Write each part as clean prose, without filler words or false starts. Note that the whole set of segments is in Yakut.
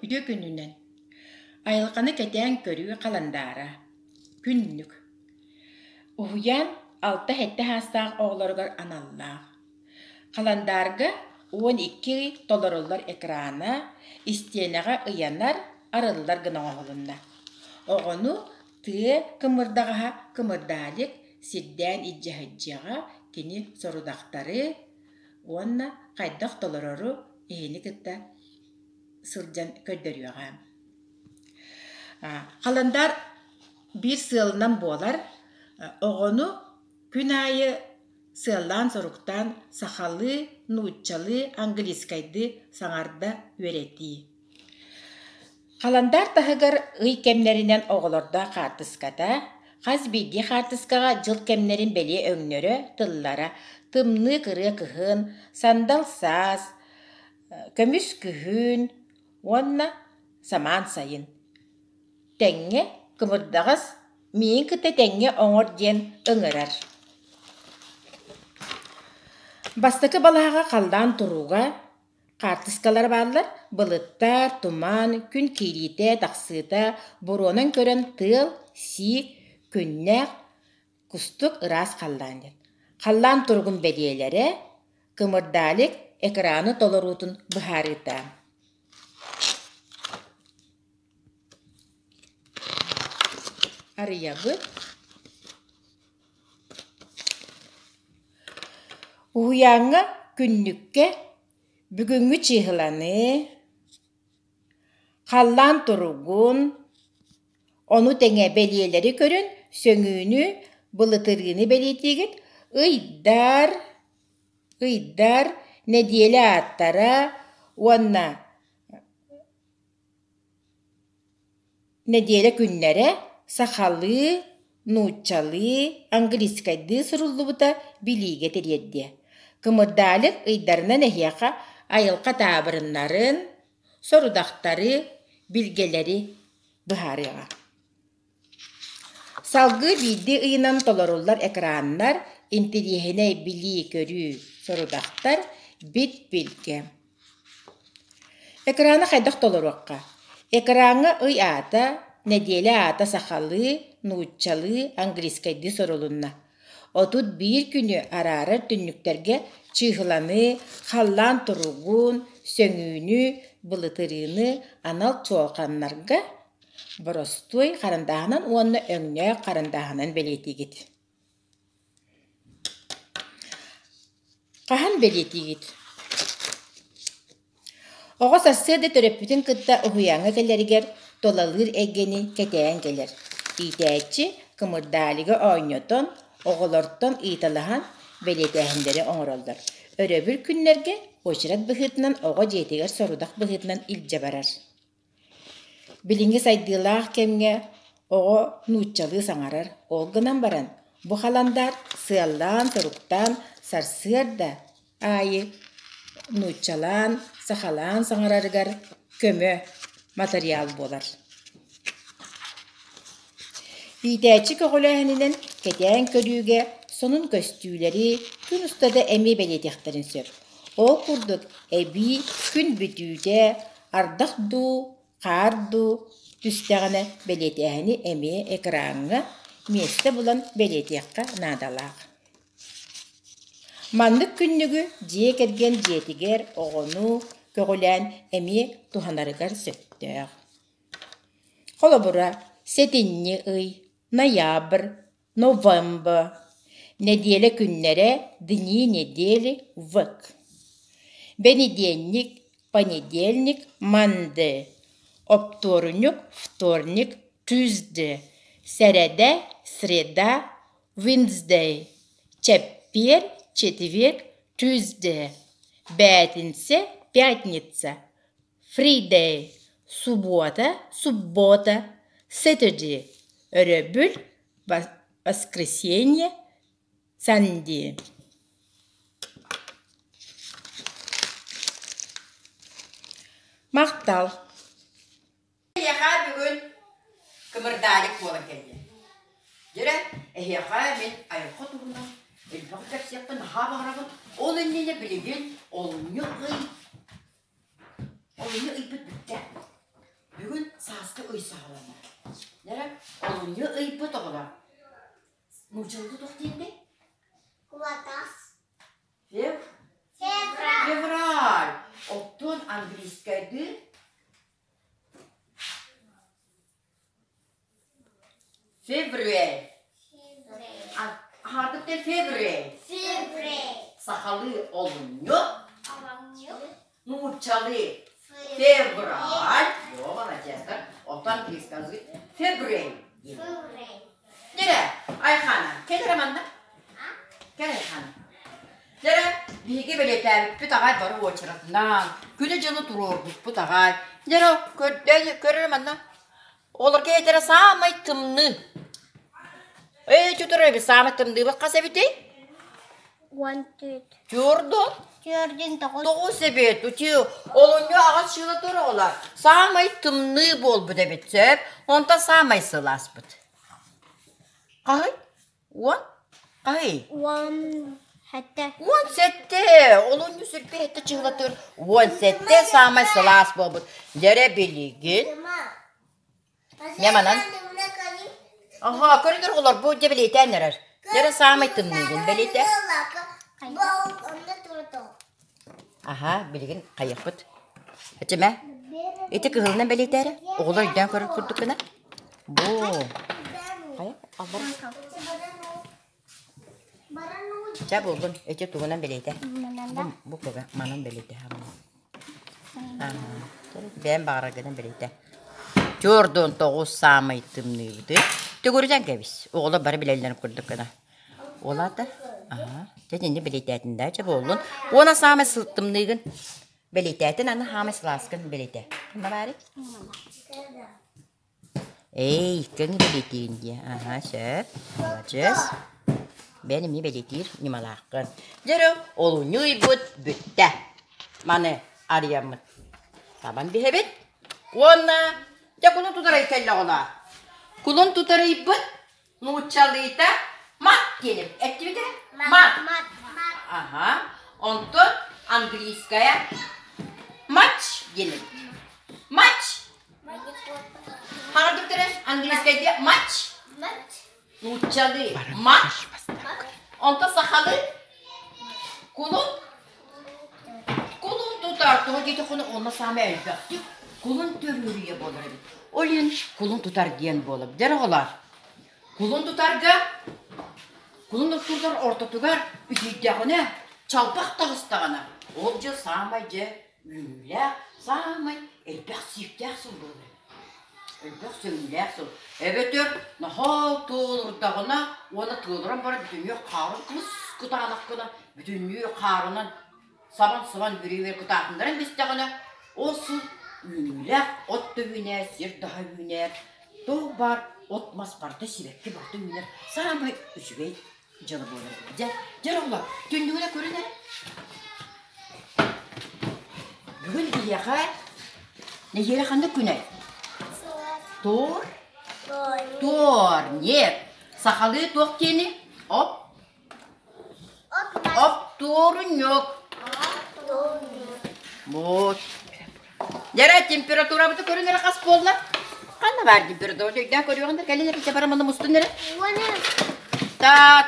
Үтүө күнүнэн! Айылҕаны кэтээн көрүү халандаара. Күннүк. Уһуйаан алта-сэттэ саастаах оҕолоругар аналлаах. Халандаарга 12 ый толоруллар экрана истиэнэҕэ ыйанар, арыллар гына оҥоһулунна. Оҕону тыа кымырдаҕаһа кымырдаалык сирдээн илдьэ сылдьыаҕа кини сорудахтары уонна хайдах толорору эһини кытта сылдьан көрдөрүөҕэ. Халандаар биир сыалынан буолар оҕону күн аайы сыаллаан-соруктаан сахалыы, нууччалыы, английскайдыы саҥарда үөрэтии. Халандаар таһыгар ый кэмнэринэн оҕолордоох хаартыската, хас биирдии хаартыскаҕа дьыл кэмнэрин бэлиэ өҥнөрө, тыллара, тымныы кырыа кыһын, сандал саас, көмүс күһүн уонна самаан сайын тэҥҥэ кымырдаҕас миигин кытта тэҥҥэ оҥор диэн ыҥырар. Бастакы балаһаҕа халлаан туруга, хаартыскалар бааллар: былыттар, туман, күн киириитэ, тахсыыта, буруонан көрөн тыал, сиик, күннээх, кустук ыраас халлаан диэн. Халлаан туругун бэлиэлэрэ, кымырдаалык экраны толоруутун быһаарыыта. Арыйабыт. Уһуйааҥҥа күннүккэ бүгүҥҥү чыыһыланы, халлаан туругун, ону тэҥэ бэлиэлэри көрөн сөҥүүнү, былытырыыны бэлиэтиигит, ыйдар, ыйдар, нэдиэлэ ааттара уонна Нэдиэлэ күннэрэ сахалыы, нууччалыы, английскайдыы суруллубута билиигэ тириэрдиэ. Кымырдаалык ыйдарынан эһиэхэ айылҕа таабырыннарын, сорудахтары, билгэлэри быһаарыаҕа. Салгыы биирдии ыйынан толоруллар экраннар, интэриэһинэй билии-көрүү сорудахтар, бит-билгэ. Экраны хайдах толоруохха? Экраҥҥа ый аата, нэдиэлэ аата сахалыы, нууччалыы, английскайдыы сурулунна. 31 күнү араарар түннүктэргэ чыыһыланыы, халлаан туругун, сөҥүүнү, былытырыыны анал чуолҕаннарга боростуой харандааһынан уонна өҥнөөх харандааһынан бэлиэтиигит. Хаһан бэлиэтиигит? Оҕо сарсыарда төрөппүтүн кытта уһуйааҥҥа кэлэригэр тулалыыр эйгэни кэтээн кэлэр. Иитээччи кымырдаалыга оонньотон, оҕолортон ыйыталаһан бэлиэтээһиннэри оҥороллор. Өрөбүл күннэргэ уочарат быһыытынан оҕо дьиэтигэр сорудах быһыытынан илдьэ барар. Билиҥҥи сайдыылаах кэмҥэ оҕо нууччалыы саҥарар, ол гынан баран бу халандаар сыаллаан-соруктаан сарсыарда аайы нууччалаан, сахалаан саҥарарыгар көмө матырыйаал буолар. Иитээччи көҕүлээһининэн кэтээн көрүүгэ сонун көстүүлэри күн устата эмиэ бэлиэтиэхтэрин сөп. Ол курдук эбии күн бүтүүтэ ардах дуу, хаар дуу түстэҕинэ бэлиэтээһини эмиэ экраҥҥа миэстэ булан бэлиэтиэххэ наадалаах. Маннык күннүгү дьиэ кэргэн дьиэтигэр оҕону көҕүлээн эмиэ туһанарыгар сөптөөх. Холобура, сэтинньи ый, ноябрь, November нэдиэлэ күннэрэ дни недели в Бэнидиэнньик, понедельник, Monday Оптуорунньук, вторник, Tuesday Сэрэдэ, среда, Wednesday Чэппиэр, четверг, Tuesday Бээтинсэ, пятница Friday субуота, суббота, Saturday өрөбүл, воскресенье, Sunday. Махтал. Эһиэхэ бүгүн кымырдаалык буолан кэллэ. Дьэрэ, эһиэхэ мин айылҕа туһунан элбэҕи кэпсиэхпин наһаа баҕарабын. Ол иннинэ билигин олунньу ый Олунньу ыйбыт бүттэ. Нууччалыы туох диэтэй? Кулатас. Фев? Февраль. Февраль. Оттон английскайдыы Февраль. Аһаатык февраль. Февраль. Сахалыы олунньу. Олунньу. Нууччалыы февраль. О, молодецтар. Оттон английскалыы февраль. Февраль. Дьэрэ, Айхана, кэл эрэ манна. Кэл Айхана. Дьэрэ, биһиги бэлиэтээбиппит аҕай бары уочаратынан, күнү-дьылы туруорбуппут аҕай. Дьэрэ, көрдөөн көр эрэ манна. Олорго этэрэ саамай тымныы. Эй, тутар эбит саамай тымныыбыт хас эбитий? 14. Түөрдүн? Түөрдүн тоҕус. Тоҕус эбит. Ути олунньу аҕыс сыла тур оҕолор. Саамай тымныы буолбут эбит сөп. Онтон саамай сылааспыт. Хаһый? Уон? Хаһый? 17. 17! Олунньу сүрбэ сэттэ чыһылатыгар 17 саамай сылаас буолбут. Дьэрэ билигин Дьэ манан Аһаа, көрүнэр оҕолор бу дьэ бэлиэтээн эрэр. Дьэрэ саамай тымныыгын бэлиэтэ. Аһаа, билигин хайыахпыт. Этимэ. Ити кыһылынан бэлиэтээрэ. Оҕолор өйдөөн көрөр курдук гына. Бу. Хайа, аллар. Чэ буллун, ити тугунан бэлиэтэ? Бу, бу кыга манан бэлиэтэ. Бэйэм баҕараргынан бэлиэтэ. Чуордун тоҕус саамай тымныыбытый. Төгүрүтэн кэбис. Оҕолор бары билэллэрин курдук гына. Ол аата, аһа, дьэ итиннэ бэлиэтээтин да, чэ буоллун. Уона саамай тымныыгын бэлиэтээтин, аны хаамай сылааскын бэлиэтэ. Ханна баарый? Эй, көҥү бэлиэтиигин дии. Аһа, сөп. Маладьыас. Бэйэн эмиэ бэлиэтиир ньымалааххын. Дьэ эрэ, олунньу ыйбыт бүттэ. Маны арыйаммыт. Табан биһэбит. Уонна дьэ кулун тутар ый кэллэ оҕолоор. Кулун тутар ыйбыт нууччалыыта мат диэн эттибит ээ? Мат. Аха. Онтон английская матч диэн эбит. Матч. Хаҕардыктара английскайдыы матч. Нууччалыы матч. Онтон сахалыы кулун Кулун тутар тоҕо диэтэххинэ онно саамай элбэхтик кулун төрүүрүйэ буолар эбит. Ол иһин кулун тутар диэн буолар. Дьэ оҕолоор, кулун тутарга кулун тутар ортотугар үтүйдэҕинэ, чалбах таҕыстаҕына, ол дьэ саамай дьэ үүнүүлээх, саамай элбэх сииктээх сыл буолар эбит. Элбэх сөҥүүлээх сыл. Эбэтэр наһаа тыалырдаҕына уонна тыалыран баран бүтүннүү хаарын кылыс кытаанах гына бүтүннүү хаарынан сабан-сабан бүрүөмэр кытаатыннаран бистэҕинэ, ол сыл үүнүүлээх от да үүнэр, сир да үүнэр, туох баар от-мас барыта сибэкки барыта үүнэр саамай үчүгэй дьыала буолар. Дьэ, дьэ оҕолор, түннүгүнэ көрүн эрэ. Бүгүн биһиэхэ нэдиэлэ ханнык күнэй? Туор? Туор. Нет. Сахалыы туох диэни? Оп. Оптуорунньук. Вот. Дьэрэ, температурабыты көрүн эрэ хас буолла? Ханна баар температура? Өйдөөн көрүөҕүн да кэлин эрэ бара маны мустун эрэ. Так.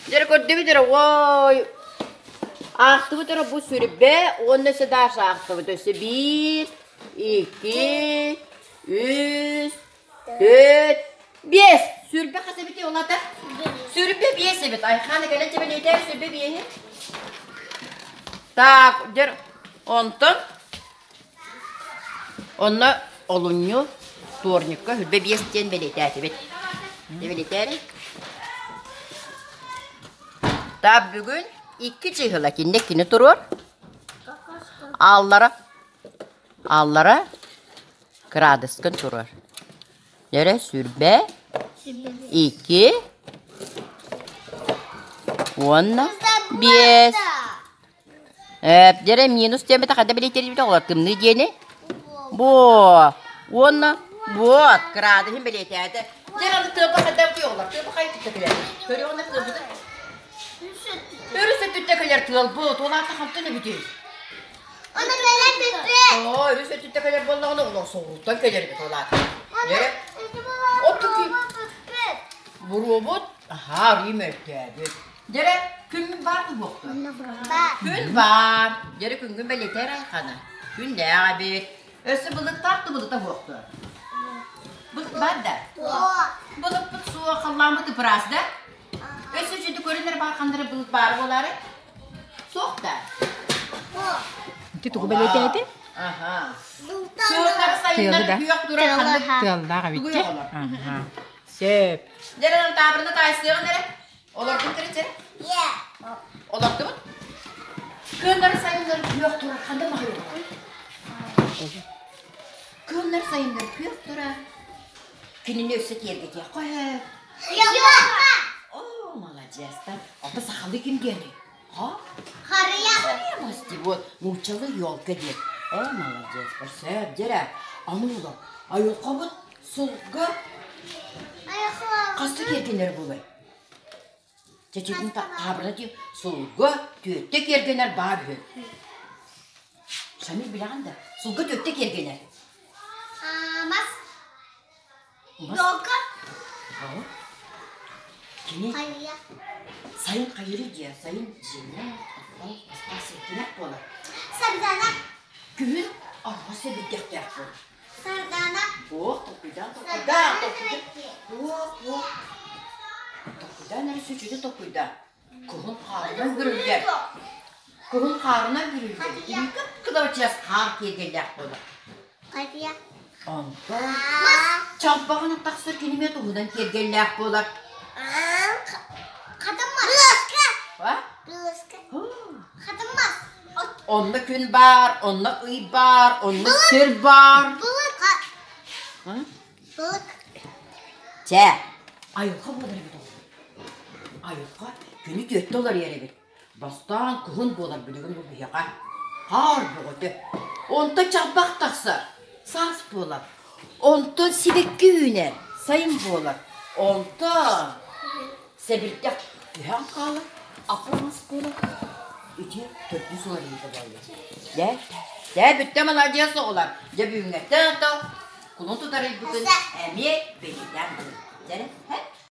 Дьэрэ көрдүбүт эрэ, ой. Аахтыбыт эрэ бу сүрбэ уонна өссө Даша аахтыбыт өссө биир, икки, үс, Түөрт, биэс. Сүрбэ хас эбитий ол ата? Сүрбэ биэс эбит. Айхаана кэлэн чэбэлиэтээр сүрбэ биэһи. Так, дьэр, онтон онно олунньу турникка сүрбэ биэс диэн бэлиэтээтибит. Бэлиэтээри. Так, бүгүн икки чыһыла кинне кини туруор. Ааллара Ааллара кыраадыскын турар. Дьэрэ сүрбэ, икки уонна биэс. Дьэрэ минус диэммитэ хайда бэлиэтиирбит оҕолор тымныы диэни? Бу уонна вот кыраадыһын бэлиэтээтэ. Дьэрэ аны тыалба хайда оҕолор тыалба хайа түттэ кэлэр. Көрүөҕүнэ тыалбытын. Өрүс өттүттэ кэлэр тыалбыт, ол аата хантан эбитий? Оны кэлэн бүппүт. Оо, өрүс өттүттэ кэлэр буоллаҕына, олох соҕурууттан кэлэр эбит ол аата. Дьэ, оттуки. Буруобут аһаа арыый мөлтөөбүт. Дьэрэ күммүт баар буолуохтун. Күн баар. Дьэрэ күҥҥүн бэлиэтээр айхана. Күннээх эбит. Өссө былыттаах да былыта буохтун. Былыт баар да? Былыппыт суох, халлааммыт ыпыраас да? Өссө үчүгэй көрүнэр баар ханна эрэ былыт баар буолаары? Суох да? Ити тугу бэлиэтээтин? Аха. Кыыллар сайыннар Тыалы да. күөх турар ханнык Тыаллаах тугу эбит оҕолор? Аха. Сөп. Дьэрэн таабырына таайсыаҕын эрэ. Олордун кэрэ Олордубут. Кыыллар сайыннар күөх турар ханнык маһы Кыыллар сайыннар күөх турар. Кинини өссө киэргэтиэх хойо. О, молодец-то. Ото сахалыы ким диэний? Ха? Харыйа. Харыйа мас дии. Вот, нууччалыы елка диэн. Э, молодец. Сөп, дьэрэ. Аны улар. Айылҕабыт сылга хаста киэргэнэр буолай? Чэчигин таабырына дии сылга түөттэ киэргэнэр баар үһү. Шамиль билэҕин да? Сылга түөттэ киэргэнэр. Мас. Елка. Кини сайын хайыры дьиэ, сайын дьиэнэ, астаах сиргинэх буолар. Сардана. Күһүн арҕас сэбирдэхтээх буолар. Сардана. Туох толкуйдаан толкуйдаан толкуйдаан. Туох туох. Толкуйдаан эрэ сүчүтү толкуйдаа. Кыһын хаарынан бүрүллэр. Кыһын хаарынан бүрүллэр. Кып-кылабачыас хаар киэргэллээх буолар. Хайа. Онтон чалбаҕынан тахсар кинигэ туһунан киэргэллээх буолар. Хатыммас. Быаска. Быаска. Хатыммас. Онно күн баар, онно ый баар, онно сир баар. Былык. Былык. Чэ, айылҕа буолар эбит ол. Айылҕа күнү түөттэ олорор эбит. Бастаан кыһын буолар билигин бу биһиэхэ хаар бөҕөтө. Онтон чалбах тахсар, саас буолар. Онтон сибэкки үүнэр, сайын буолар. Онтон сэбирдэх түһэн хаалар, аппамас буолар. Ити төрдүс уларыйыыта буолла. Дьэ, дьэ бүттэ маладьыас оҕолор. Дьэ бүгүҥҥэттэн ото кулун тутар ыйбытын эмиэ бэлиэтээн көрүҥ. Дьэ, һэ?